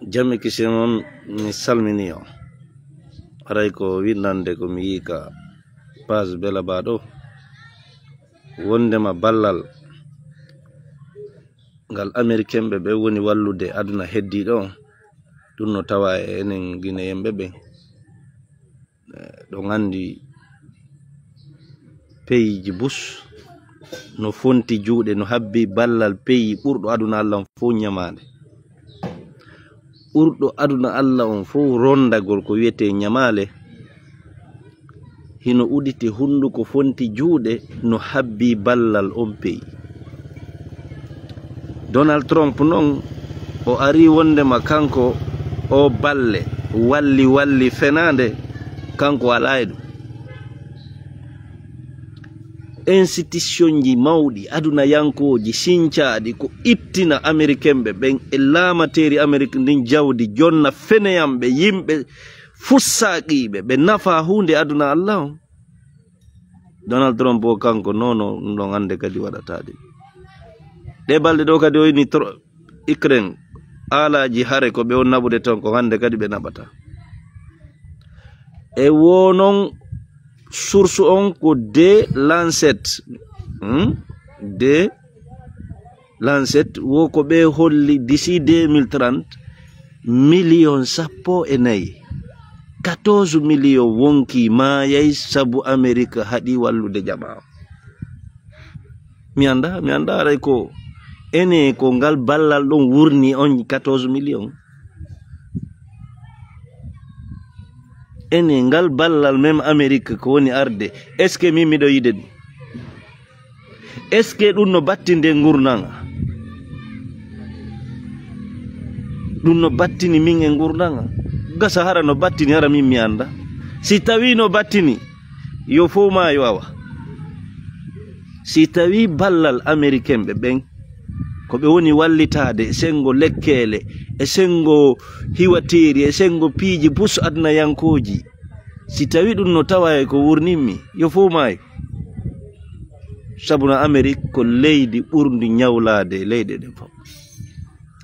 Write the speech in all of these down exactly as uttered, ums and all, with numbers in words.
Jam e kisiyam on, mi salmini on. Haray ko winndande ko mi yii ka page Belaba ɗo, wonndema ballal ngal Ameriken ɓe ɓe woni wallude aduna heddiiɗo on, ɗum no tawa e enen Gineyen ɓe ɓen. Eh, ɗon anndi peyiiji Bus no fonti juuɗe, no habbi ballal peyi ɓurɗo aduna Alla on fow ñamaande. Ɓurɗo aduna Alla on fow ronndagol ko wiyetee ñamaale, hino uditi hunnduko fonti juuɗe no habbi ballal on peyi. Donald Trump non, o ari wonndema kanko o balle walli walli fenaande, kanko alaa e ɗum. Institutionji mawɗi adunayankooji sincaaɗi ko ittina Ameriken ɓe ɓen e laamateeri Amerik ndin jawdi jonna feneyanɓe yimɓe fussaaqiiɓe ɓe nafa huunde aduna Alla on. Donald Trump o kanko nono ɗum ɗon annde kadi waɗataade. Ɗe balɗe ɗo kadi o ini Tro-, Ukraine, aalaaji hare ko ɓe on naɓude ton, ko hannde kadi ɓe naɓata. E wo non source on ko The Lancet, hmm? The Lancet wo ko ɓe holli d'ici deux mille trente, miliyon sappo e nayi, quatorze million wonki maayay sabu Amerik haɗi wallude jamaa. Mi annda, mi annda haray ko ene ko ngal ballal ɗon wurni on quatorze million. Ene ngal ballal même Amerik ko woni arde, est-ce que min miɗo yiide ɗum? Est-ce que ɗum no battinde ngurndan? Ɗum no battini min e ngurndan? Gasa hara no battini, hara min mi annda. Si tawi no battini, yo fow maayo awa. Si tawi ballal Ameriken ɓe ɓen, ko ɓe woni wallitaade e senngo lekkeele, e senngo hiwateeri, e senngo piiji Bus adunayankooji, si tawi ɗum no tawa e ko wurnimmi, yo fow maayo. Sabu no Amerik ko leydi ɓurndi ñawlaade e leyɗe ɗen fof.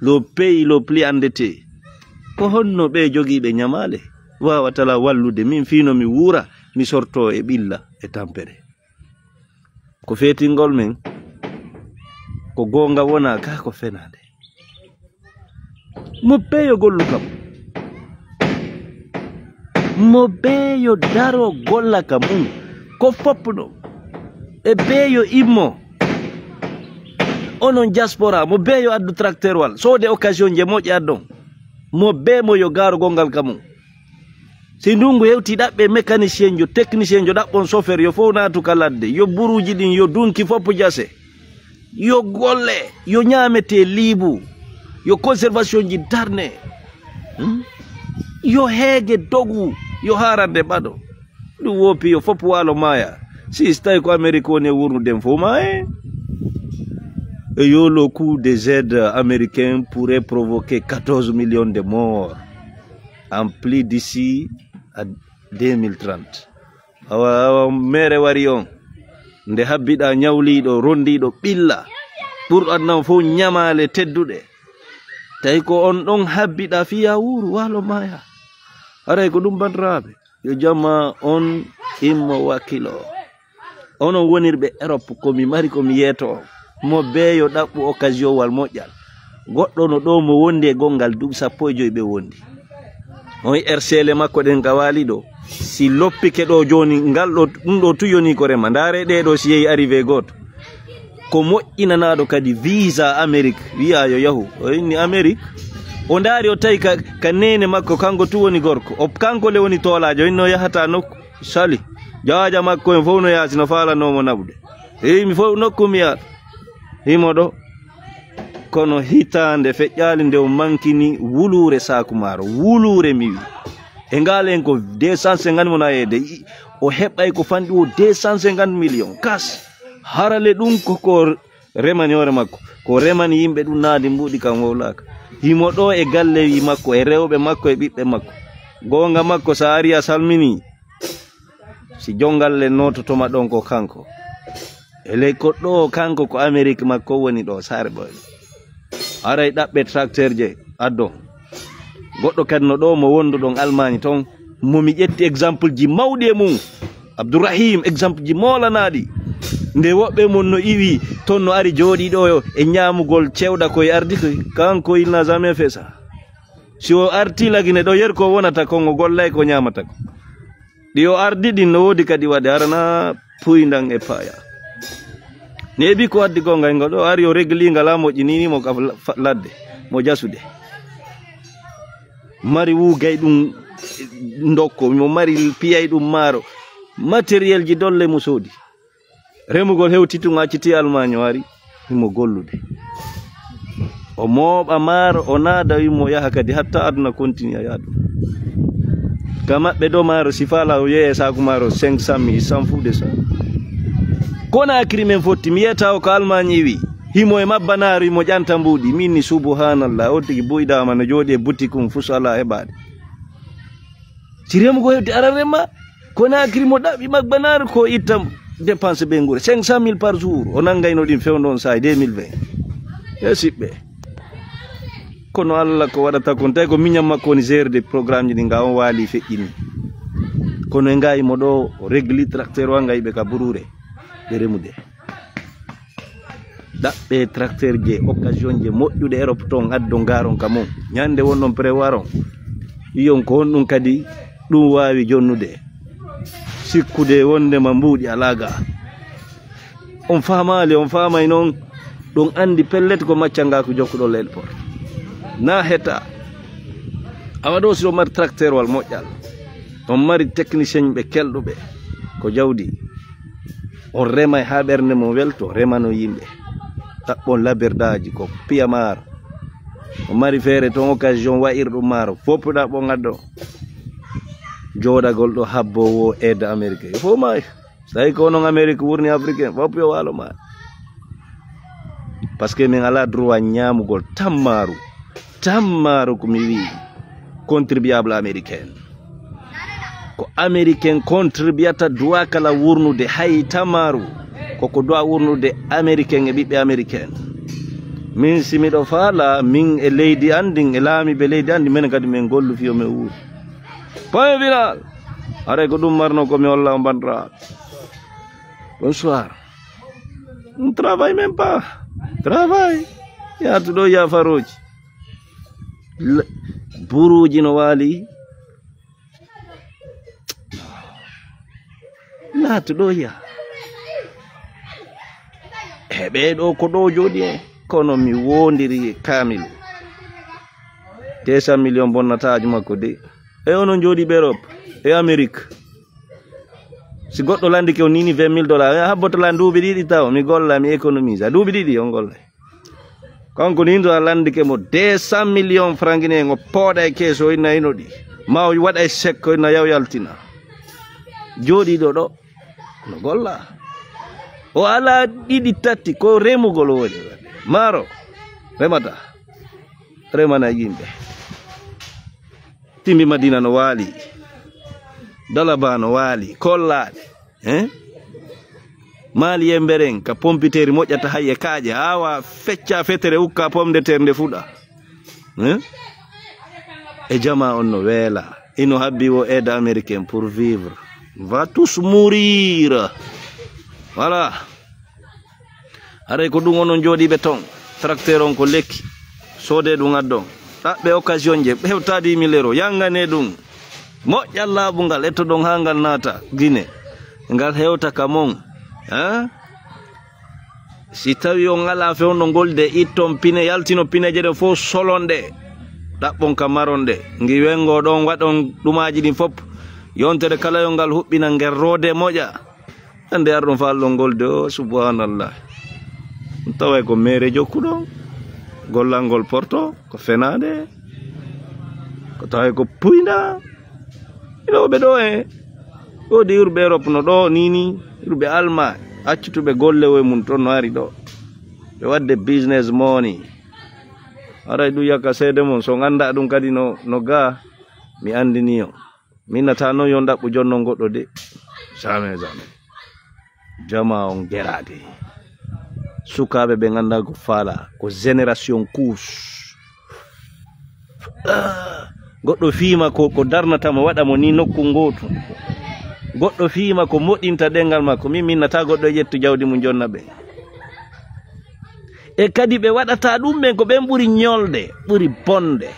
Le pays le plus endetté. Ko honno ɓe jogiiɓe ñamaale waawata la wallude min fii no mi wuura, mi sortoo e ɓilla e tampere? Ko feetingol men, ko goonga wonaa ka, ko fenaande. Mo beeyo gollu kam. Mo beeyo daro golla ka mum. Ko foppuno. E beeyo immo. Onon diaspora, mo beeyo addu tracteur wal. Soode occasion je moƴƴe addon. Mo bee mo yo gaaro gongal ka mum. Si ndungu hewti ɗaɓɓe mécanicien jo, technicien jo, ɗaɓɓon chauffeur, yo fow naatu ka ladde. Yo buruuji ɗin, yo dunki fopp jase. Yo golle, yo ñaametee liibu, yo conservation ji darne. Hmm? Yo heege dogu, yo haarande ɓaɗo. Ɗum woopi yo fof waalo maaya. Si so tawi ko Amérique woni e wurnudem fof maaye. Et yo le coût des aides américaines pourrait provoquer quatorze millions de morts en plus d'ici à deux mille trente. Awa, awa, mere wari on. Nde habbiɗa ñawliiɗo, rondiiɗo ɓilla. Ɓurɗo aduna on fof ñamaale tedduɗe. Tawi ko on ɗon habbiɗa fii yaa wuuru, waalo maaya. Haray ko ɗum, bandiraaɓe. Yo jama on immo wakkilo. Onon wonirɓe Europe, ko mi mari ko mi yeeto on. Mo beeyo ɗaɓɓu occasion wal moƴƴal. Goɗɗo no ɗo mo wondi e gongal duuɓi sappo e joy ɓe wondi. On er seele makko ɗen ka waali ɗo. Si loppike ɗo jooni, ngal ɗo, ɗum ɗo tu yoni ko rema. Ndaare ɗe ɗo si yehi arrivé gooto. Ko moƴƴinanaaɗo kadi visa Amérique, wi'a yo yahu. O inni Amérique. O ndaari o tawi ka, ka neene makko, kanko tu woni gorko. O, kanko le woni toolaajo, o inni o yahata nokku. Sali. Jaaja makko en fof no yaasi, no faalanoo mo naɓude. Heyi, mi fof nokku mi yaata. Himo ɗo. Kono hitaande feƴƴaali nde o mankini wuluure saaku maaro. Wuluure mi wi. E ngaal en ko deux cent cinquante mo na yeede. O heɓay ko fanɗi o deux cent cinquante millions. Kas. Harale ɗum ko ko remani hoore makko. Ko remani yimɓe ɗum naadi mbuuɗi kam wowlaaka. Himo ɗo e galleeji makko, e rewɓe makko, e ɓiɓɓe makko. Goonga makko, so a ari a salmini, si jongal le noototoma ɗon ko kanko. E ley ko ɗo kanko ko Amérique makko woni ɗo, saare ɓooy ɗo. Haray ɗaɓɓe tracteur je, addo. Goɗɗo kadi no ɗo mo wonduɗon Almaañ ton, mo mi ƴetti exemple ji mawɗi e mum. Abdourahim, exemple ji moolanaaɗi. Nde woɓɓe mon no iwi ton, no ari jooɗi ɗo e ñaamugol cewɗa koye ardi koy. Kanko, il n'a jamais fait ça. Si o arti lagine ɗo, yer ko wonata kon, o gollay ko ñaamata ko. Ɗi o ardi ɗin no woodi kadi waɗe, arana puyndan e paaya. Neebi ko addi gonga ngo ɗo, ari o regli ngal, a moƴƴinini mo ka la-, fa-, ladde, mo jasude. Mari wugay ɗum ndokko, mo mari piyay ɗum maaro. Matériel ji dolle mo soodi. Remugol hewti tun, acciti Almaañ o ari, himo gollude. O mooɓa maaro, o naada, wimo yaha kadi, hatta aduna continue yaadu. Ka maɓɓe ɗo maaro, si faala o yeeye saaku maaro cinq cent mille, il s'en fout de ça. Konaakiri men fotti, mi yiyata o ko Almaañ iwi. Himo e mabbanaaru, himo ƴanta mbuuɗi. Min ni, subhanallah, o tigi buyɗaama no jooɗi e boutique um, fus alaa heɓaade. Si remugo hedde ara rema, Konaakiri mo ɗaɓɓi mabbanaaru ko itta dépense ɓeynguure, cinq cent mille par jour. O nanngayno ɗin fewndo on saa'i deux mille vingt. E siɓɓe. Kono Alla ko waɗata kon, tawi ko miñan makko woni gérde programme ji ɗi, nga on waali feƴƴini. Kono e nga imo ɗo, o regli tracteur wa nga yiɓe ka buruure. Ɓe remude. Ɗaɓɓe tracteur je occasion je moƴƴuɗe Europe ton, addon garon ka mon. Ñande wonɗon prévoir on. Yiyon ko honɗum kadi ɗum waawi jonnude. Sikkude wondema mbuuɗi alaa ga. On faamaali, on faamay noon. Ɗum anndi pellet ko maccangaa ko jokkuɗo leyɗe Port. Na heta. Awa ɗo si on mari tracteur wal moƴƴal. On mari technicien ɓe kelɗuɓe. Ko jawdi. On remay haa ɓernde mon welto, remano yimɓe. Ɗaɓɓon laberdaaji ko piyamaaro. O mari feere ton occasion wa'ir ɗum maaro. Fof ɗaɓɓon addo. Jooɗagol ɗo habbo wo aide Amérique. Fof maayo. So tawi ko onon Amérique wurni Africain, fof yo waalo maayo. Parce que min alaa droit ñaamugol tammaaru. Tammaaru ko mi wi'i contribuable américain. Ko Américain contribuyata droit kala wurnude hay tammaaru. Koko droit wurnude Américain e ɓiɓɓe Américain. Min si miɗo faala, min e leydi an ndin, e laamiiɓe leydi an ndin, minen kadi min gollu fiyo min wuuri. Point final. Haray ko ɗum marno ko mi holla on, bandiraɓe. Bonsoir. On travaille même pas. Travail. Yaatu ɗo yaafarooji. L-, buruuji no waali. Naatu ɗo ya. E ɓee ɗo ko ɗo jooɗi en. Kono mi wondiri e Kamilu. Deux cent millions bonnataaji makko de. E onon jooɗiiɓe Europe, e Amérique. Si goɗɗo landike on nini vingt mille dollars, e habboto lan duuɓi ɗiɗi taw, mi golla, mi économise. A duuɓi ɗiɗi on golla. Kanko ni, ndo a landike mo deux cent millions francs guinéen, o pooɗa e kees, o inna ino ɗi. Ma o waɗa e chèque, o inna yaw yaltina. Jooɗiiɗo ɗo, no golla. O alaa ɗiɗi tati, ko remugol o woni. Maaro, remata. Remana yimɓe. Timbi Madina no waali. Dalaba no waali. Kollaaɗe. Eh? Maali yemberen ka pompiteeri moƴƴata hay e kaaƴe. Awa fecca fetere ukka pomme de terre nde fuɗa. Eh? E jama on no weela. Ino habbi wo aide américain pour vivre. On va tous mourir. Voilà. Haray ko ɗum onon jooɗiiɓe ton. Tracteur on ko lekki. Soodee ɗum addon. Ɗaɓɓe occasion je. Hewta dix mille euros. Yangane ɗum. Moƴƴal laaɓungal. Ettoɗon haa ngal naata Gine. Ngal hewta ka mon. Hein? Si tawi on alaa fewndo ngol de, itton pine, yaltino pineeje ɗen fof, solon ɗe. Ɗaɓɓon ka maron ɗe. Ngi wengo ɗon, waɗon ɗumaaji ɗin fof. Yontere kala yo ngal huɓɓina, ngel roode moƴa. Hannde arɗon faalɗon ngol de, o, subhanallah. Taway ko meere jokkuɗon, gollal ngol porto, ko fenaande, ko taway ko puynda. Ino ɓe ɗo e, woodi yurɓe Europe no ɗo nini, yurɓe Alma, accutuɓe golle woye mum ton no ari ɗo. Ɓe waɗde business money. Aray ɗum yakka seede mum, so ngannda ɗum kadi no, no ga, mi anndini on. Min nata noon yon ɗaɓɓu jonnon goɗɗo de. Jamais, jamais. Jama on geraade. Sukaaɓe ɓe ngannda ko faala, ko génération couche. Ah, Goɗɗo fiima ko, ko darnata mo, waɗa mo ni nokku ngootu. Goɗɗo fiima ko moɗinta ɗengal makko. Min, min nata goɗɗo e ƴettu jawdi mum jonna ɓe. E kadi ɓe waɗata ɗum ɓen ko ɓen ɓuri ñolde, ɓuri bonde.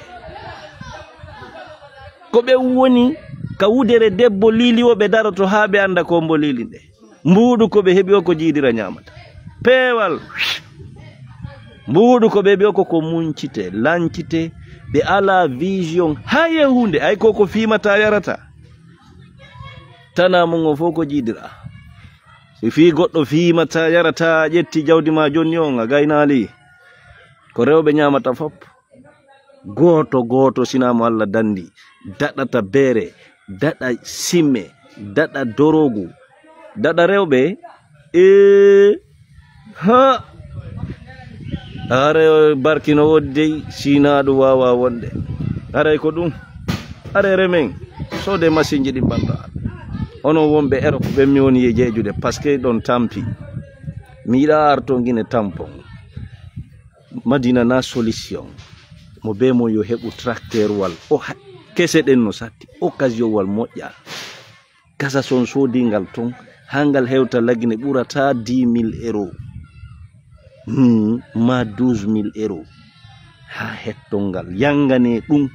Ko ɓe woni ka wudere debbo liili wo ɓe daroto haa ɓe annda ko mbo liili nde. Mbuuɗu ko ɓe heɓi o ko jiidira ñaamata. Peewal. Mbuuɗu ko ɓe heɓi o ko ko muñcite, lancite, ɓe alaa vision, hay e huunde, ay ko ko fiimata yarata. Tana mum o fof ko jiidira. Si fii goɗɗo fiimata yarata, a ƴetti jawdi ma jonni on, a gaynaali. Ko rewɓe ñaamata fop. Gooto gooto sina mo Allah dandi. Daɗata beere, daɗa simme, daɗa dorogu, daɗa rewɓe. Ee, ha. Haray barki no woodi dey, sina ɗum waawa wonde. Haray ko ɗum. Haray remen, soode masinji ɗi mbanta. Onon wonɓe Europe ɓen mi woni e jeejude, parce que ɗon tampi. Mi yiɗa arto ngine tampon. Madina na solution. Mo be mo yo heɓu tracteur wal. O ha-, kese ɗen no satti. Occasion wal moƴƴa. Gasa son soodingal ton, haa ngal hewta lagine ɓurata dix mille euros. Hmm, ma douze mille euros. Haa hetton ngal. Yangane ɗum,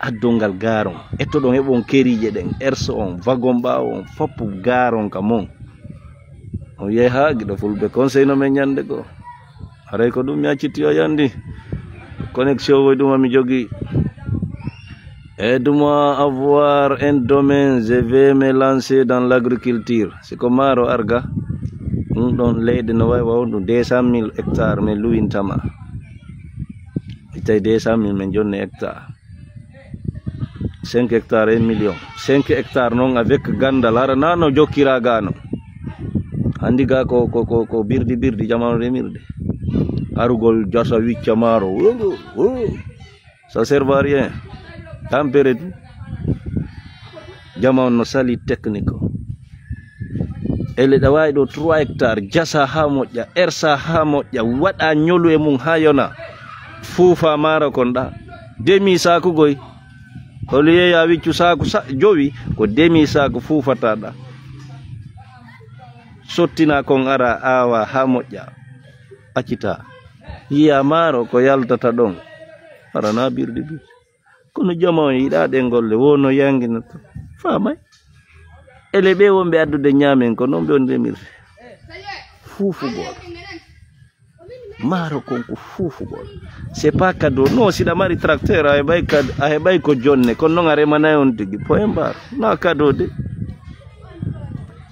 addon ngal gaaron. Ettoɗon heɓon keriije ɗen, erso on, wagon ɓaawo on, fop gaaron ka mon. On yehi haa giɗo fulɓe conseil no men ñande goo. Haray ko ɗum mi acciti o yandi. Connexion woy ɗum mi jogi. Aide-moi à avoir un domaine, je vais me lancer dans l'agriculture. Si ko maaro arga, ɗum ɗon leyɗe no wawi waw ɗum deux cent mille hectares min luwintama. Ittay deux cent mille min jonni hectare. Cinq hectares, un million. Cinq hectares non avec gandal, hara na no jokkira gano. Andi ga ko, ko, ko, ko birdi birdi jamanu remirde. Arugol jasa wicca maaro. Wo, wo, wo. Ça sert à rien. Tampere du. Jamanu no sali technique o. Ele ɗa wawi ɗo trois hectares, jasa ha moƴƴa, ersa ha moƴƴa, waɗa ñolu e mum ha yona. Fuufa maaro kon ɗa. Demi sakugoy. Au lieu ya wiccu saaku sa-, jowi, ko demi saaku fuufataɗa. Sottina kon ara awa ha moƴƴa. Accita. Yiya maaro ko yaltata ɗon. Arana birdi birdi. Kono jama on yiɗa ɗen golle, wono yangina to. Famay. Ele ɓe wonɓe addude ñaamen ko non ɓe on remirde. Fuufugol. Maaro kon ko fuufugol. C'est pas cadeau. Non, si ɗa mari tracteur, a heɓay kad-, a heɓay ko jonne. Kono non a remanay on tigi. Point barre. Na cadeau de.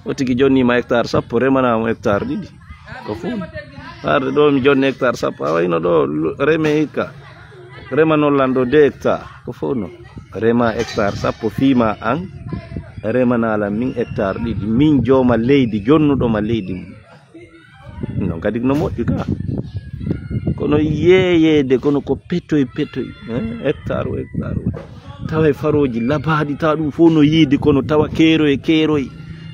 O tigi jonni ma hectare sappo, remana mo hectare ɗiɗi. Ko fuu. Arde ɗo mi jonni hectare sappo. A wayno ɗo lu-, reme hikka. Rema non lan ɗo deux hectares. Ko fof non. Rema hectare sappo fiima an. Remana lan min hectare ɗiɗi. Min jooma leydi, jonnuɗo ma leydi mum. Non kadi no moƴƴi ka. Kono yeeyeede, kono ko petoy petoy, eh, hectare o hectare o. Tawa e farooji labaaɗi, tawa ɗum fof no yiide, kono tawa keeroy keeroy.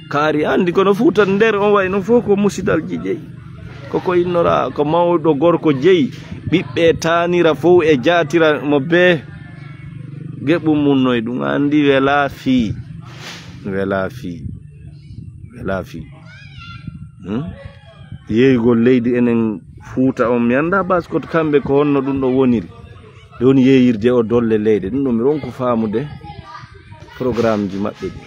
Kaari anndi kono Fuuta nder on wayi non fof ko musidalji jeyi. Koko innora ko mawɗo gorko jeyi, ɓiɓɓe taanira fof e jaatira mo bee. Geɓum mum noy ɗum anndi welaa fii. Welaa fii. Welaa fii. Hmm? Yeeygol leydi enen Fuuta on, mi annda bas ko kamɓe ko honno ɗum ɗo woniri. Ɗon yeeyirde o dolle leyɗe, ɗum ɗo mi ronku faamude programmeji maɓɓe ɗi.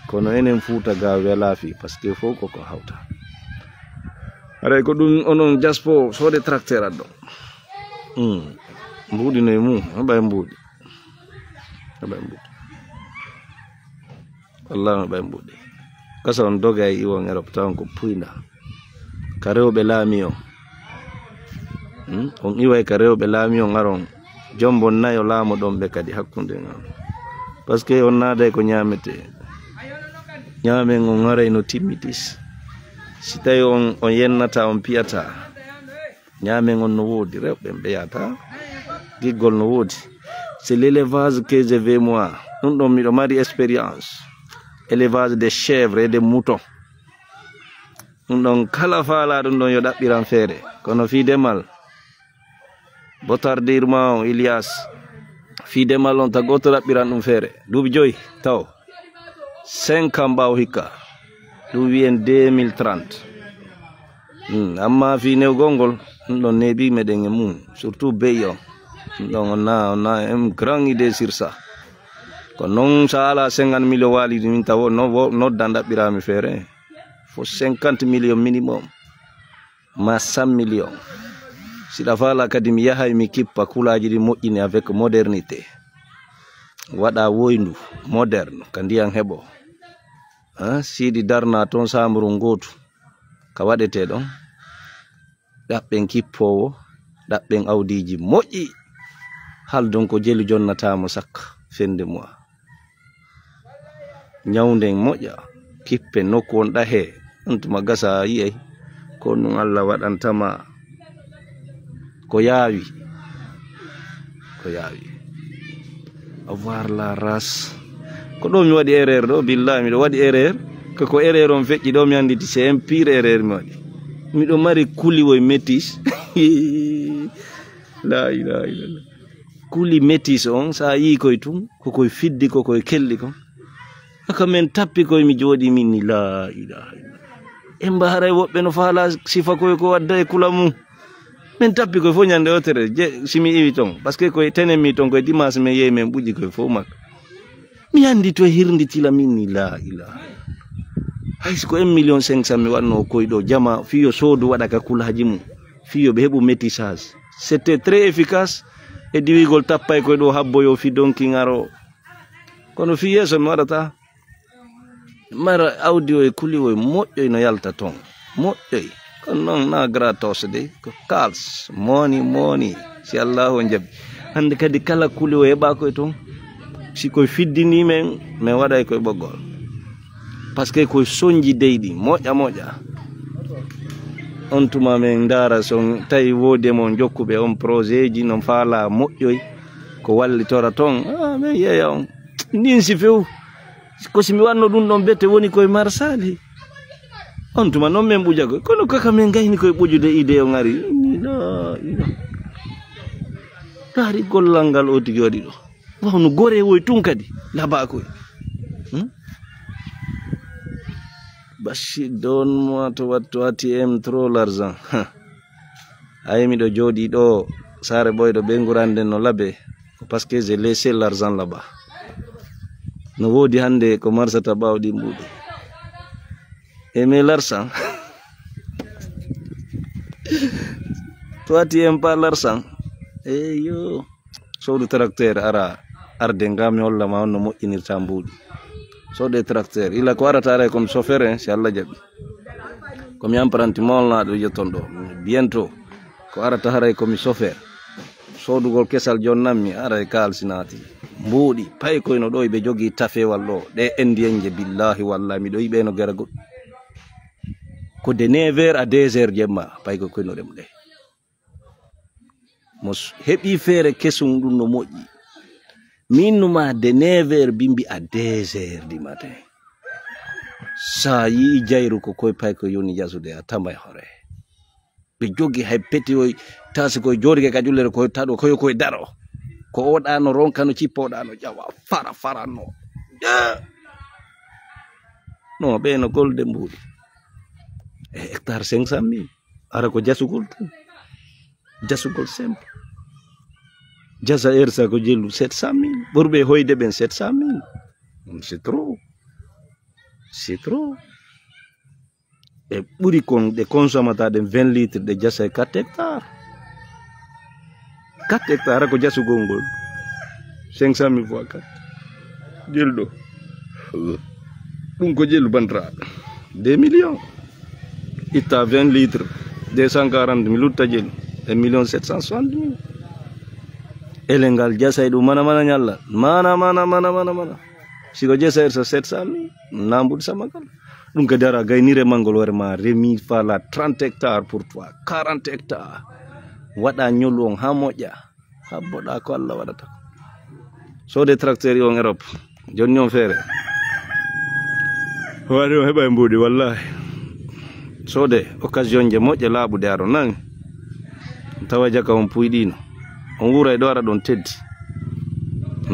Kono enen Fuuta ga welaa fii, parce que fof koko hawta. Haray ko ɗum onon jaspo soode tracteur addon. Hmm. Mbuuɗi no e mum, heɓa e mbuuɗi. Heɓa e mbuuɗi. Wallahi no ɓay mbuɗe. Kasa on doga e iwon Europe tawon ko puyda. Ka rewɓe laami on. Hmm? On iway ka rewɓe laami on aron. Jombon nayo laamo ɗon ɓe kadi hakkunde ngal. Parce que on naaday ko ñaamete. Ñaamen on haray no timmitis. Si tawi on, on yennata, on piyata. Ñaamen on no woodi, rewɓe ɓe yahata. Giggol no woodi. C'est l'élevage que je vais moi. Ɗum ɗon miɗo mari expérience. Élevage des chèvres et des moutons. Ɗum ɗon kala faala ɗum ɗon yo ɗaɓɓiran feere. Kono fii demal, botardir ma on, Ilias. Fii demal on, ta gooto ɗaɓɓiran ɗum feere. Duuɓi joyi, taw. Cinq ans ɓaawo hikka. Ɗum wiyen deux mille trente. Hmm, amma fii newgol ngol, ɗum ɗon neeɓi meɗen e mum. Surtout beyi on. Ɗum ɗon on na, on na un grand idée sur ça. Ko non sa ala cinquante millions walidi min tawo, no wo, noddan ɗaɓɓirami feere. Fo cinquante millions minimum. Ma cent millions. Siɗa faala kadi mi yahay mi kippa kulaaji ɗi moƴƴini avec modernité. Waɗa woyndu, moderne, ka ndiyan heɓo. Ah, siɗi darna toon saamuru ngootu. Ka waɗetee ɗon. Ɗaɓɓen kippoowo, ɗaɓɓen awdiiji moƴƴi. Haldon ko jelu jonnataamo sak fende mu'a. Ñawnden moƴƴa, kippen nokku on ɗahee, on tuma gasa a yi'ay. Ko ɗum Allah waɗantama ko yaawi. Ko yaawi. Avoir la race. Ko ɗo mi waɗi erreur ɗo, billahi miɗo waɗi erreur. Ko, ko erreur on feƴƴi ɗo, mi annditi c'est un pire erreur mi waɗi. Miɗo mari kuli woy métis. La ilaha illallah. Kuli métis on, sa yii koy tun, ko koy fiddi, ko koy kelli kon. Haka men tappi koy mi jooɗi min ni, la ilaha illallah. En mba haray woɓɓe no faala sifa koy ko wadda e kula mum. Min tappi koy fof ñande wootere, je, si mi iwi ton. Parce que koye tenen mi ton, koye dimanche min yehi min ɓuƴi koye fof makka. Mi anndi to e hirndi tila min ni, la ilaha. Hay si ko un million cinq cent mi waɗno koy ɗo, jama fiyo soodu waɗa ka kulaaji mum. Fiyo ɓe heɓu métissage. C'était très efficace. E diwigol tappay koye ɗo habboyo fi donki ngaro. Kono fi yeeso mi waɗata. Mara awdi o e kuli o e moƴƴoy no yalta toon. Moƴƴoy. Kono noon na gratos de. Ko kals. Moni, moni. Si Allahu on jaɓi. Hannde kadi kala kuli o heɓa koye toon. Si koye fiddini men, min waɗay koye ɓoggol. Parce que koye sonji deyɗi. Moƴƴa, moƴƴa. On tuma min ndaara son tawi woodi e mon jokkuɓe on projet ji no faala moƴƴoy. Ko wallitora toon. Ah, min yeeya on. Ndin si few. Ko si mi wanno ɗum ɗon bete woni koye marsali. On tuma noon min ɓuja koy. Kono kaka min gayni koye ɓujude idée o ngari. La ilaha. Taari gollal ngal o tigi waɗi ɗo. Wawno gore woy tun kadi. Laba koy. Hmm? Basi don moi to wattu ati em trop l'argent. Huh. Ay miɗo jooɗi ɗo saare ɓoyɗo ɓe nguranden no labe. Ko parce que j'ai laissé l'argent là-bas. No woodi hannde ko marsata ɓaawo ɗi mbuuɗi. E mais l'argent. Toi, tu aimes pas l'argent. Eyo. Soodu tracteur ara arde nga mi holla ma on no moƴƴinirta mbuuɗi. Soodu e tracteur. Ila ko arata aray comme chauffeur, hein, si Allah jaɓi. Ko mi apprenti molnaɗo yetton ɗo. Bientôt. Ko arata haray ko mi chauffeur. Soodugol kesal jonnanmi, aray kaalsi naati. Mbuuɗi, pay koyno ɗo ɓe jogii tafewal ɗo. Ɗe Indiyen je, billahi wallahi, miɗo yiɓe no gera goɗɗum. Ko de neuf heures à deux heures jemma, pay ko koyno rem ɗe. Mo s-, heɓi feere kesum ɗum no moƴƴi. Min numa de neuf heures bimbi à deux heures du matin. Sa yii jayru ko koy pay ko yoni yasude a tamay hore. Ɓe jogi hay peti oy, tasi koye jooɗike ka jullere koye taɗo, koye koye daro. Ko oɗano ronka no cippa, oɗano ƴawa, fara, fara no. Eh. No, ɓe no golde mbuuɗi. E hectare cinq cent mille. Ara ko jasugol tan. Jasugol simple. Jasa ersa ko jellu sept cent mille. Ɓurɓe hoyde ɓen sept cent mille. C'est trop. C'est trop. Ɓe ɓuri kon, ɗe consommata ɗen vingt litres, ɗe jasa e quatre hectares. Quatre hectares ko jasugol ngol. Cinq cent mille fois quatre. Jelu ɗo. Ɗum ko jelu bantara. Deux millions. Itta vingt litres. Deux cent quarante mille, lutta jelu. Un million sept cent soixante mille. Ele ngal jasa e ɗum mana, mana ñalla. Mana, mana, mana, mana, mana. Si ko jesa er sa sept cent mille, nambuɗo sama kala. Ɗum kadi ara gaynire mangol hoore ma, remi fala trente hectares pour toi, quarante hectares. Waɗa ñolu on ha moƴƴa, habboɗa ko Allah waɗata. Soode tracteur on Europe, jonni on feere. Waɗi on heɓa e mbuuɗi, wallahi. Soode occasion je moƴƴe laaɓuɗe aɗo nani. Tawa jaka on puyɗino. On wuura e ɗo ara ɗon teddi.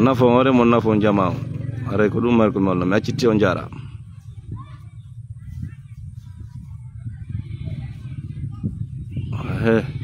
Nafo hoore mon, nafo jama on. Haray ko ɗum mari ko mi holla. Mi acciti on jaara. He.